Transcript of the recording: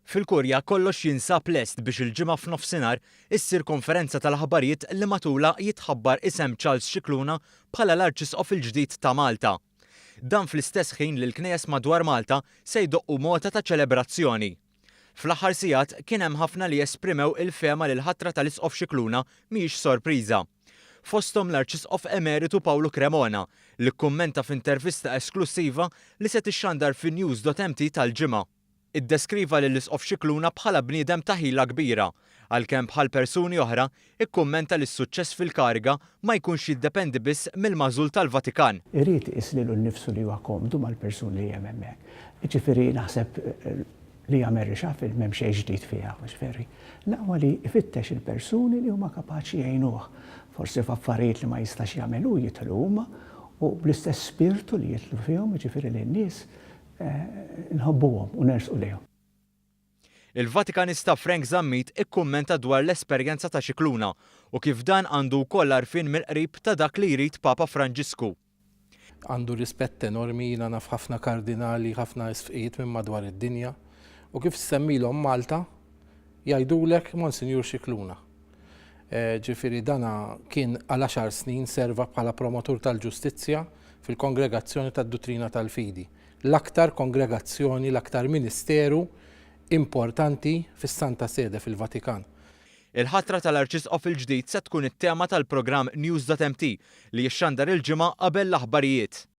Fil-Kurja kollox jinsab lest biex il-Ġimgħa f'nofsinhar issir konferenza tal-aħbarijiet li matulha jitħabbar isem Charles Scicluna bħala l-Arċisqof il-ġdid ta' Malta. Dan fl-istess ħin li l-knejjes madwar Malta se jdoqqu mota ta' ċelebrazzjoni. Fl-aħħar sigħat kien hemm ħafna li esprimew il-fehma li l-ħatra tal-Isqof Scicluna mhijiex sorpriża. Fosthom l-Arċisqof Emeritu Pawlu Cremona li kkummenta f'intervista esklussiva li se tixxandar fi News.mt tal-Ġimgħa. Iddeskriva lill-Isqof Scicluna bħala bniedem ta' ħila kbira, għalkemm bħal persuni oħra, ikkummenta li s-suċċess fil-kariga ma jkunx jiddependi biss mill-magħżul tal-Vatikan. Irid iqis lilu nnifsu li huwa komdu mal-persuni li hemm hemmhekk. Jiġifieri naħseb li jagħmel reshuffle m'hemm xejn ġdid fiha, jiġifieri l-aqwa li jfittex il-persuni li huma kapaċi jgħinuh. Forsi f'affarijiet li ma jistax jagħmel hu jidħlu huma u bl-istess spirtu li jidħlu fihom, jiġifieri li n-nies nħobbuhom u nersqu lejhom. Il-Vatikanista Frank Zammit ikkummenta dwar l-esperjenza ta' Scicluna u kif dan għandu wkoll għarfien mill-qrib ta' dak li jrid Papa Franġisku. Għandu rispett enormi, jiena naf ħafna kardinali, ħafna isfqijiet minn madwar id-dinja u kif ssemmilhom Malta jgħidulek Monsinjur Scicluna. Ġifieri dana kien għal għaxar snin serva bħala promotur tal-ġustizzja fil-Kongregazzjoni tad-Duttrina tal-Fidi, l-aktar kongregazzjoni, l-aktar ministeru importanti fis-Santa Sede fil-Vatikan. Il-ħatra tal-Arċisqof il-ġdid se tkun it-tema tal-programm News.mt li jixxandar il-Ġimgħa qabel l-aħbarijiet.